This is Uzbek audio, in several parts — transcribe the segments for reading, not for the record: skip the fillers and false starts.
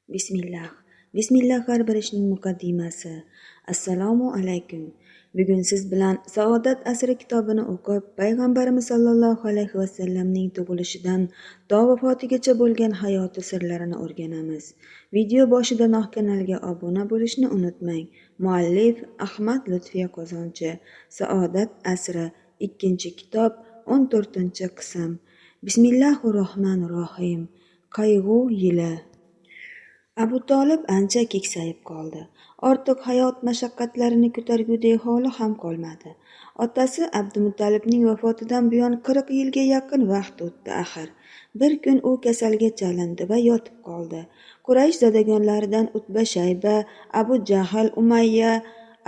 Bismillah. Bismillah har bir ishning muqaddimasi. Assalomu alaykum. Bugun siz bilan Saodat asri kitobini o'qib, Payg'ambarimiz sollallohu alayhi vasallamning tug'ilishidan to vafotigacha bo'lgan hayoti sirlarini o'rganamiz. Video boshidanoq kanalga obuna bo'lishni unutmang. Muallif Ahmad Lutfiya Qozonchi. Saodat asri 2-kitob 14-qism. Bismillahirrohmanirrohim. Qayg'u yili. Abu Tolib ancha keksayib qoldi. Ortiq hayot mashaqqatlarini ko'targudek holi ham qolmadi. Otasi Abdumuttalibning vafotidan buyon 40 yilga yaqin vaqt o'tdi axir. Bir kun u kasalga chalindi va yotib qoldi. Quraysh zadagonlaridan Utba Shayba, Abu Jahl, Umayya,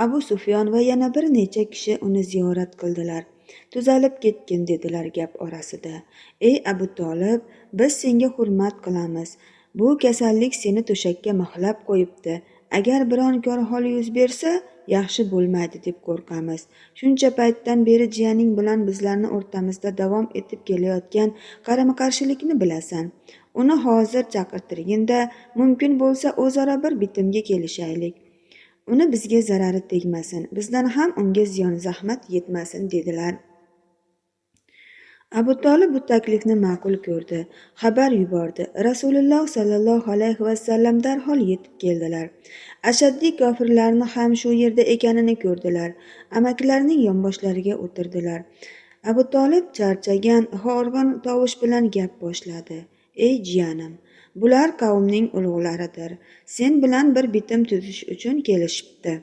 Abu Sufyon va yana bir necha kishi uni ziyorat qildilar. Tuzalib ketgin dedilar gap orasida. Ey Abu Tolib, biz senga hurmat qilamiz. Bu kasallik seni to'shakka mixlab qo'yibdi. Agar biron kor hol yuz bersa, yaxshi bo'lmaydi deb qo'rqamiz. Shuncha paytdan beri jiyaning bilan bizlarni o'rtamizda davom etib kelayotgan qarama-qarshilikni bilasan. Uni hozir chaqirtirgin-da, mumkin bo'lsa o'zaro bir bitimga kelishaylik. Uni bizga zarari tegmasin, bizdan ham unga ziyon zahmat yetmasin dedilar. Abu Tolib bu taklifni ma'qul ko'rdi. Xabar yubordi. Rasululloh sollallohu alayhi vasallam darhol yetib keldilar. Ashaddiy kofirlarni ham shu yerda ekanini ko'rdilar. Amakilarining yonboshlariga o'tirdilar. Abu Tolib charchagan, horg'in tovush bilan gap boshladi. Ey jiyanim, bular qavmning ulug'laridir. Sen bilan bir bitim tuzish uchun kelishibdi.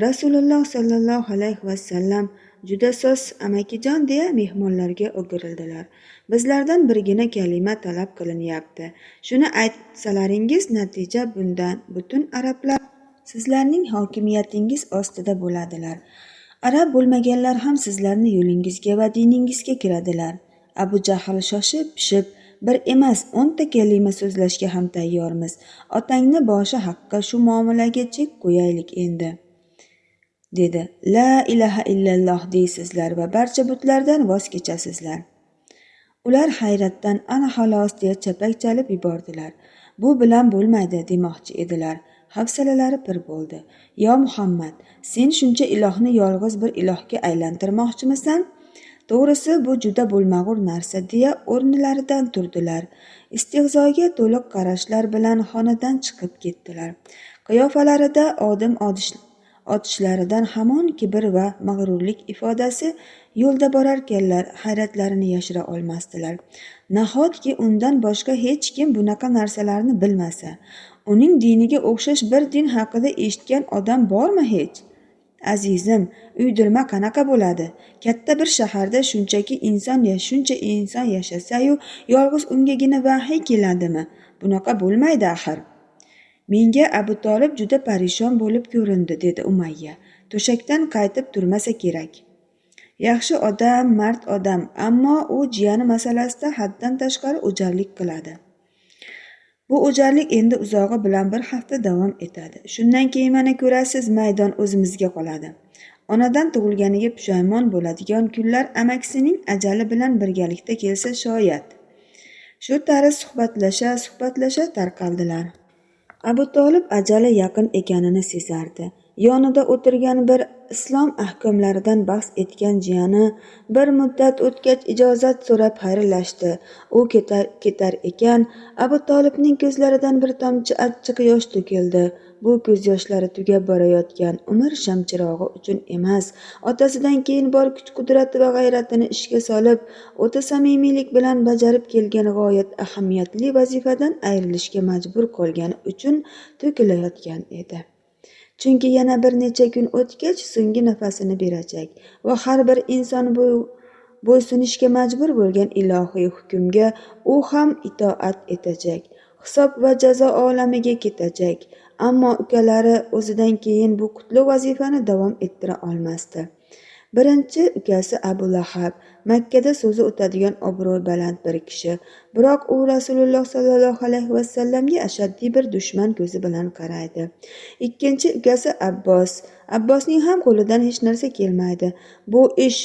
Rasululloh sollallohu alayhi vasallam juda soz amakijon deya mehmonlarga o'girildilar. Bizlardan birgina kalima talab qilinyapti. Shuni aytsalaringiz natija bundan butun arablar sizlarning hokimiyatingiz ostida bo'ladilar. Arab bo'lmaganlar ham sizlarni yo'lingizga va diningizga kiradilar. Abu Jahl shoshib pishib, bir emas 10 ta kalima so'zlashga ham tayyormiz. Otangni boshi haqqa shu muomalaga chek qo'yaylik endi, dedi. La ilaha illalloh deysizlar va barcha butlardan voz kechasizlar. Ular hayratdan ana xalos deya chapak chalib yubordilar. Bu bilan bo'lmaydi demoqchi edilar. Hafsalalari pir bo'ldi. Yo Muhammad, sen shuncha ilohni yolg'iz bir ilohga aylantirmoqchimisan? To'g'risi bu juda bo'lmag'ur narsa deya o'rnlaridan turdilar. Istehzoga to'liq qarashlar bilan xonadan chiqib ketdilar. Qiyofalarida odim otishlaridan hamon kibr va mag'rurlik ifodasi yo'lda borarkanlar hayratlarini yashira olmasdilar. Nahotki undan boshqa hech kim bunaqa narsalarni bilmasa? Uning diniga o'xshash bir din haqida eshitgan odam bormi hech? Azizim, uydirma qanaqa bo'ladi? Katta bir shaharda shunchaki inson shuncha inson yashasa-yu, yolg'iz ungagina vahiy keladimi? Bunaqa bo'lmaydi axir. Menga Abu Tolib juda parishon bo'lib ko'rindi, dedi Umayya. To'shakdan qaytib turmasa kerak. Yaxshi odam, mard odam, ammo u jiyani masalasida haddan tashqari o'jarlik qiladi. Bu o'jarlik endi uzog'i bilan bir hafta davom etadi. Shundan keyin mana ko'rasiz, maydon o'zimizga qoladi. Onadan tug'ilganiga pushaymon bo'ladigan kunlar amakisining ajali bilan birgalikda kelsa shoyat. Shu tarzda suhbatlasha tarqaldilar. Abu Tolib ajali yaqin ekanini sezardi. Yonida o'tirgan bir islom ahkomlaridan bahs etgan jiyani bir muddat o'tgach ijozat so'rab xayrlashdi. U ketar ekan, Abu Tolibning ko'zlaridan bir tomchi achchiq yosh to'kildi. Bu ko'z yoshlari tugab borayotgan umr shamchirog'i uchun emas, otasidan keyin bor kuch-qudrati va g'ayratini ishga solib, o'ta samimiylik bilan bajarib kelgan g'oyat ahamiyatli vazifadan ayrilishga majbur qolgani uchun to'kilayotgan edi. Chunki yana bir necha kun o'tgach so'nggi nafasini berajak va har bir inson bo'ysunishga majbur bo'lgan ilohiy hukmga u ham itoat etajak, hisob va jazo olamiga ketajak. Ammo ukalari o'zidan keyin bu qutlug' vazifani davom ettira olmasdi. Birinchi ukasi Abu Lahab Makkada so'zi o'tadigan obro'yi baland bir kishi. Biroq u Rasululloh sollallohu alayhi vasallamga ashaddiy bir dushman ko'zi bilan qaraydi. Ikkinchi ukasi Abbos. Abbosning ham qo'lidan hech narsa kelmaydi. Bu ish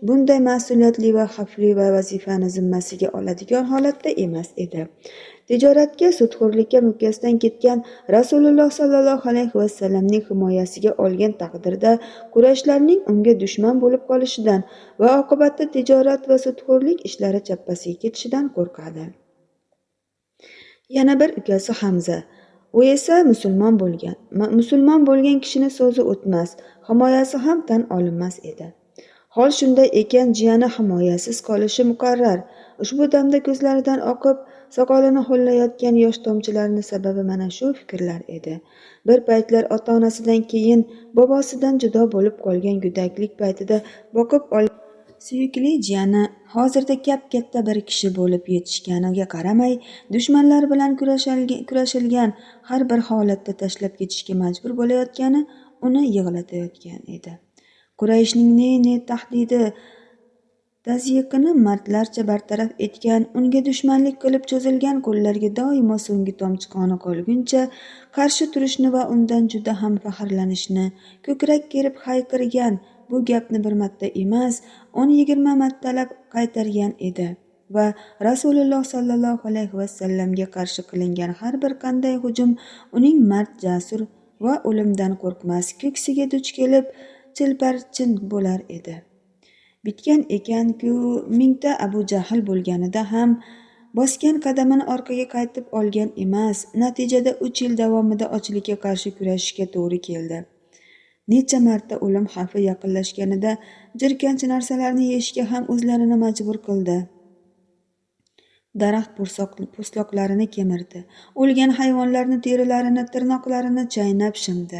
bunday mas'uliyatli va xavfli va vazifani zimmasiga oladigan holatda emas edi. Tijoratga, sudxo'rlikka mukkasidan ketgan Rasululloh sollallohu alayhi vasallamning himoyasiga olgan taqdirda Qurayshlarning unga dushman bo'lib qolishidan va oqibatda tijorat va sudxo'rlik ishlari chappasiga ketishidan qo'rqadi. Yana bir ukasi Hamza. U esa musulmon bo'lgan. Musulmon bo'lgan kishini so'zi o'tmas, himoyasi ham tan olinmas edi. Hol shunday ekan, jiyani himoyasiz qolishi muqarrar. Ushbu damda ko'zlaridan oqib, soqolini ho'llayotgan yosh tomchilarning sababi mana shu fikrlar edi. Bir paytlar ota-onasidan keyin bobosidan judo bo'lib qolgan go'daklik paytida boqib olgan suyukli jiyani hozirda kap-katta bir kishi bo'lib yetishganiga qaramay, dushmanlar bilan kurashilgan har bir holatda tashlab ketishga majbur bo'layotgani uni yig'latayotgan edi. Qurayshning ne-ne tahdidi, tazyiqini mardlarcha bartaraf etgan, unga dushmanlik qilib cho'zilgan qo'llarga doimo so'nggi tomchi qoni qolguncha qarshi turishni va undan juda ham faxrlanishni ko'krak kerib hayqirgan bu gapni bir marta emas, 10-20 martalab qaytargan edi va Rasululloh sollallohu alayhi vasallamga qarshi qilingan har bir qanday hujum uning mard, jasur va o'limdan qo'rqmas ko'ksiga duch kelib chilparchin bo'lar edi. Bitgan ekan-ku, mingta Abu Jahl bo'lganida ham bosgan qadamini orqaga qaytib olgan emas. Natijada 3 yil davomida ochlikka qarshi kurashishga to'g'ri keldi. Necha marta o'lim xavfi yaqinlashganida jirkanch narsalarni yeyishga ham o'zlarini majbur qildi. Daraxt po'stloqlarini kemirdi. O'lgan hayvonlarning terilarini, tirnoqlarini chaynab shimdi.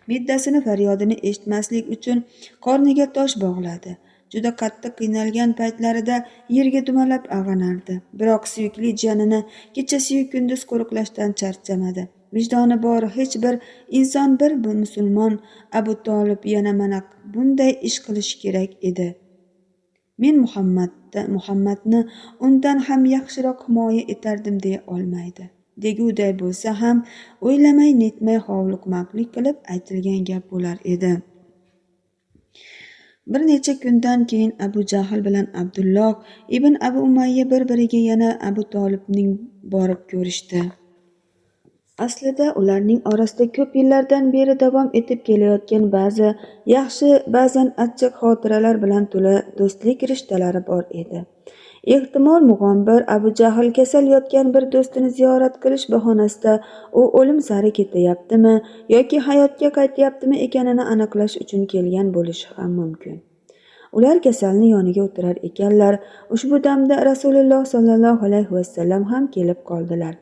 Me'dasini faryodini eshitmaslik uchun qorniga tosh bog'ladi. Juda qattiq qiynalgan paytlarida yerga dumalab ag'anardi. Biroq suyukli jiyanini kechasiyu kunduz qo'riqlashdan charchamadi. Vijdoni bor hech bir inson, bir musulmon Abu Tolib yana mana bunday ish qilishi kerak edi. Men Muhammadni undan ham yaxshiroq himoya etardim deya olmaydi. Deguday bo'lsa ham o'ylamay netmay hovliqmoqlik qilib aytilgan gap bo'lar edi. Bir necha kundan keyin Abu Jahl bilan Abdulloh ibn Abu Umayya bir-biriga yana Abu Tolibning borib ko'rishdi. Aslida ularning orasida ko'p yillardan beri davom etib kelayotgan ba'zi yaxshi, ba'zan achchiq xotiralar bilan to'la do'stlik rishtalari bor edi. Ehtimol mug'ombir Abu Jahl kasal yotgan bir do'stini ziyorat qilish bahonasida u o'lim sari ketayaptimi yoki hayotga qaytyaptimi ekanini aniqlash uchun kelgan bo'lishi ham mumkin. Ular kasalni yoniga o'tirar ekanlar, ushbu damda Rasululloh sollallohu alayhi vasallam ham kelib qoldilar.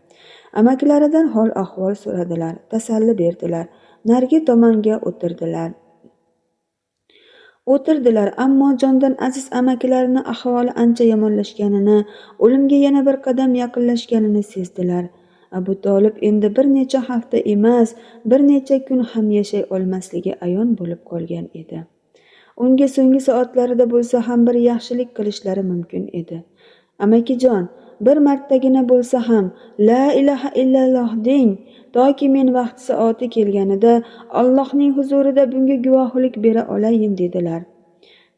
Amakilaridan hol ahvol so'radilar, tasalli berdilar, narigi tomonga o'tirdilar. O'tirdilar, ammo jondan aziz amakilarini ahvoli ancha yomonlashganini, o'limga yana bir qadam yaqinlashganini sezdilar. Abu Tolib endi bir necha hafta emas, bir necha kun ham yashay olmasligi ayon bo'lib qolgan edi. Unga so'nggi soatlarida bo'lsa ham bir yaxshilik qilishlari mumkin edi. Amakijon, bir martagina bo'lsa ham la ilaha illalloh deng, toki men vaqti soati kelganida Allohning huzurida bunga guvohlik bera olayin dedilar.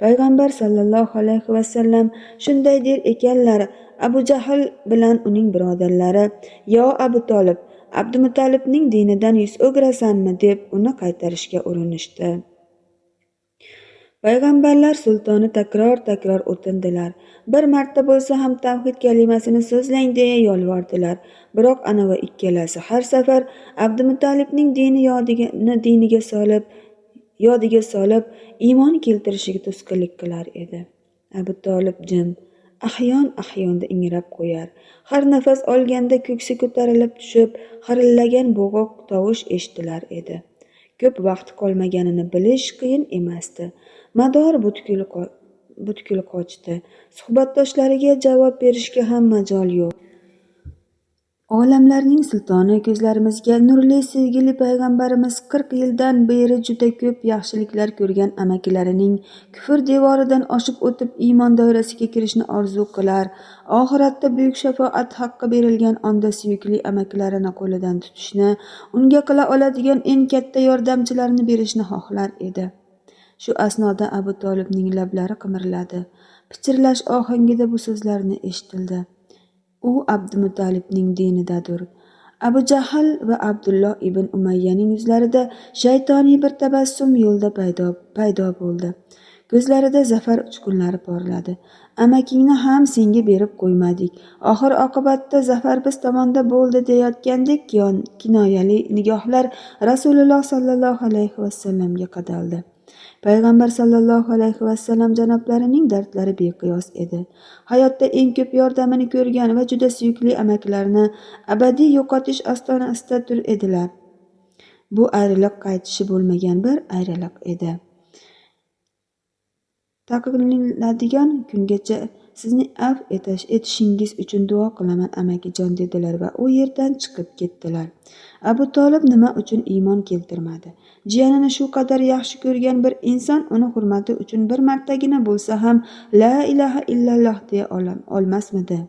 Payg'ambar sallallohu alayhi vasallam shunday der ekanlar, Abu Jahl bilan uning birodarlari: "Yo Abu Tolib, Abdumutalibning dinidan yuz o'girasanmi?" deb uni qaytarishga urinishdi. Payg'ambarlar sultoni takror-takror o'tindilar. Bir marta bo'lsa ham tavhid kalimasini so'zlang deya yolvordilar. Biroq anavi ikkalasi har safar Abdumutalibning dini yodiga solib iymon keltirishiga to'sqinlik qilar edi. Abu Tolib jim, ahyon-ahyonda ingrab qo'yar. Har nafas olganda ko'ksi ko'tarilib tushib, xirillagan bo'g'iq tovush eshitilar edi. Ko'p vaqt qolmaganini bilish qiyin emasdi. Mador butkul qochdi. Suhbatdoshlariga javob berishga ham majol yo'q. Olamlarning sultoni ko'zlarimizga nurli sevgili payg'ambarimiz 40 yildan beri juda ko'p yaxshiliklar ko'rgan amakilarining kufr devoridan oshib o'tib iymon doirasiga kirishni orzu qilar. Oxiratda buyuk shafoat haqqi berilgan onda suyukli amakilarini qo'lidan tutishni, unga qila oladigan eng katta yordamchilarni berishni xohlar edi. Shu asnoda Abu Tolibning lablari qimirladi. Pichirlash ohangida bu so'zlarni eshitildi. U Abdumuttalibning dinidadir. Abu Jahl va Abdulloh ibn Umayyaning yuzlarida shaytoniy bir tabassum yo'lda paydo bo'ldi. Ko'zlarida zafar uchqunlari porladi. Amakingni ham senga berib qo'ymadik. Oxir oqibatda zafar biz tomonda bo'ldi deyotgandek kinoyali nigohlar Rasululloh sallallohu alayhi vasallamga qadaldi. Payg'ambar sallallohu alayhi vasallam janoblarining dardlari beqiyos edi. Hayotda eng ko'p yordamini ko'rgan va juda suyukli amaklarini abadiy yo'qotish ostonasida tur edilar. Bu ayriliq qaytishi bo'lmagan bir ayriliq edi. Taqdirlanadigan kungacha sizni afv etishingiz uchun duo qilaman amakijon dedilar va u yerdan chiqib ketdilar. Abu Tolib nima uchun iymon keltirmadi? Jiyanini shu qadar yaxshi ko'rgan bir inson uni hurmati uchun bir martagina bo'lsa ham la ilaha illalloh deya olmasmidi?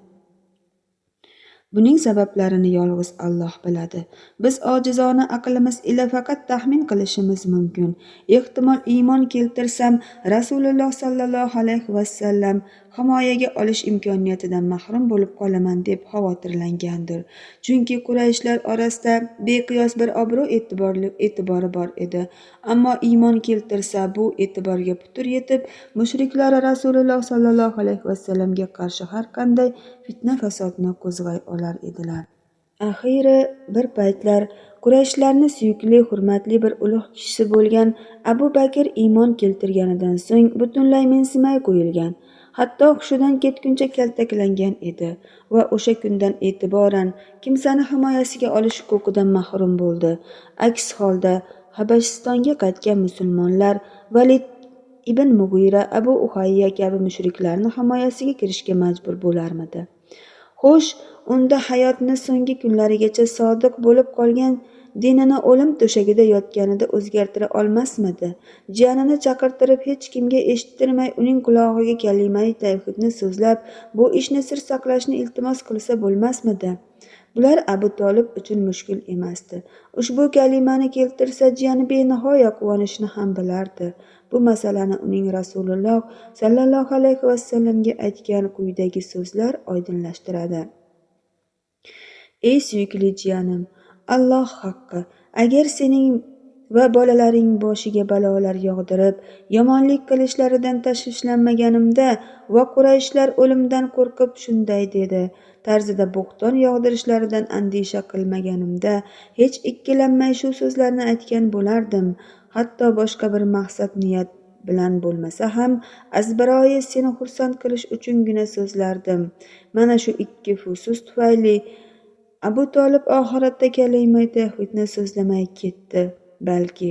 Buning sabablarini yolg'iz Alloh biladi. Biz ojizona aqlimiz ila faqat taxmin qilishimiz mumkin. Ehtimol iymon keltirsam Rasululloh sallallohu alayhi vasallam himoyaga olish imkoniyatidan mahrum bo'lib qolaman deb xavotirlangandir. Chunki Qurayshlar orasida beqiyos bir obro' e'tibori bor edi. Ammo iymon keltirsa bu e'tiborga putur yetib, mushriklar Rasululloh sallallohu alayhi vasallamga qarshi har qanday fitna fasodni qo'zg'ay olar edilar. Axiri bir paytlar Qurayshlarni suyukli, hurmatli bir ulug' kishisi bo'lgan Abu Bakr iymon keltirganidan so'ng butunlay mensimay qo'yilgan, hatto hushidan ketguncha kaltaklangan edi va o'sha kundan e'tiboran kimsani himoyasiga olish huquqidan mahrum bo'ldi. Aks holda Habashistonga qaytgan musulmonlar Valid ibn Mug'ira, Abu Uhayya kabi mushriklarni himoyasiga kirishga majbur bo'larmidi? Xo'sh, unda hayotni so'nggi kunlarigacha sodiq bo'lib qolgan dinini o'lim to'shagida yotganida o'zgartira olmasmidi? Jiyanini chaqirtirib hech kimga eshittirmay uning qulog'iga kalimai tavhidni so'zlab, bu ishni sir saqlashni iltimos qilsa bo'lmasmidi? Bular Abu Tolib uchun mushkul emasdi. Ushbu kalimani keltirsa jiyani benihoya quvonishini ham bilardi. Bu masalani uning Rasululloh sallallohu alayhi vasallamga aytgan quyidagi so'zlar oydinlashtiradi. Ey suyukli jiyanim, Alloh haqqi, agar sening va bolalaring boshiga balolar yog'dirib, yomonlik qilishlaridan tashvishlanmaganimda va Qurayshlar o'limdan qo'rqib shunday dedi tarzida bo'xton yog'dirishlaridan andisha qilmaganimda hech ikkilanmay shu so'zlarni aytgan bo'lardim. Hatto boshqa bir maqsad niyat bilan bo'lmasa ham azbaroyi seni xursand qilish uchungina so'zlardim. Mana shu ikki so'z tufayli Abu Tolib oxiratda kalimai tavhidni so'zlamay ketdi. Balki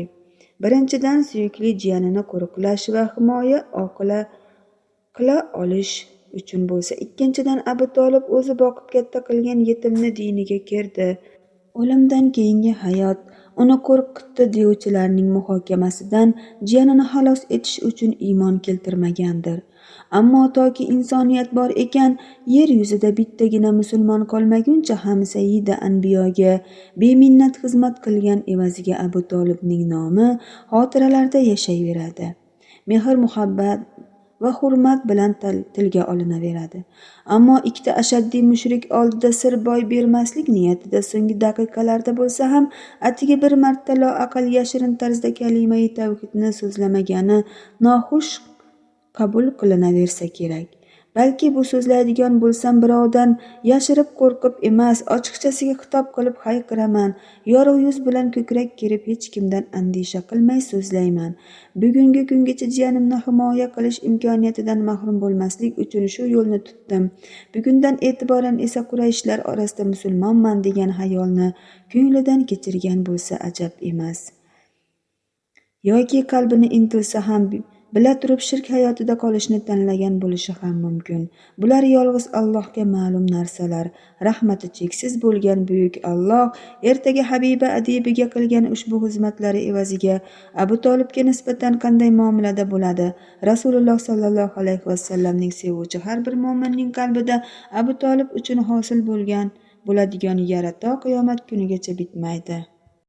birinchidan suyukli jiyanini qo'riqlash va himoya qila olish uchun bo'lsa, ikkinchidan Abu Tolib o'zi boqib katta qilgan yetimni diniga kirdi. O'limdan keyingi hayot uni qo'rqitdi deyuvchilarning muhokamasidan jiyanini xalos etish uchun iymon keltirmagandir. Ammo toki insoniyat bor ekan, yer yuzida bittagina musulmon qolmaguncha ham Sayyida Anbiyoga beminnat xizmat qilgan evaziga Abu Tolibning nomi xotiralarda yashayveradi. Mehr-muhabbat va hurmat bilan tilga olinaveradi. Ammo ikkita ashaddiy mushrik oldida sir boy bermaslik niyatida so'nggi daqiqalarda bo'lsa ham atigi bir marta loaqal yashirin tarzda kalimai tavhidni so'zlamagani noxush qabul qilinaversa kerak. Balki bu so'zlaydigan bo'lsam birovdan yashirib qo'rqib emas, ochiqchasiga xitob qilib hayqiraman, yorug' yuz bilan ko'krak kerib hech kimdan andisha qilmay so'zlayman. Bugungi kungacha jiyanimni himoya qilish imkoniyatidan mahrum bo'lmaslik uchun shu yo'lni tutdim. Bugundan e'tiboran esa Qurayshlar orasida musulmonman degan xayolni ko'nglidan kechirgan bo'lsa ajab emas. Yoki qalbini intilsa ham bila turib shirk hayotida qolishni tanlagan bo'lishi ham mumkin. Bular yolg'iz Allohga ma'lum narsalar. Rahmati cheksiz bo'lgan buyuk Alloh ertaga Habiba adibiga qilgan ushbu xizmatlari evaziga Abu Tolibga nisbatan qanday muomalada bo'ladi? Rasululloh sallallohu alayhi vasallamning sevuvchi har bir mo'minning qalbida Abu Tolib uchun hosil bo'ladigan yara to qiyomat kunigacha bitmaydi.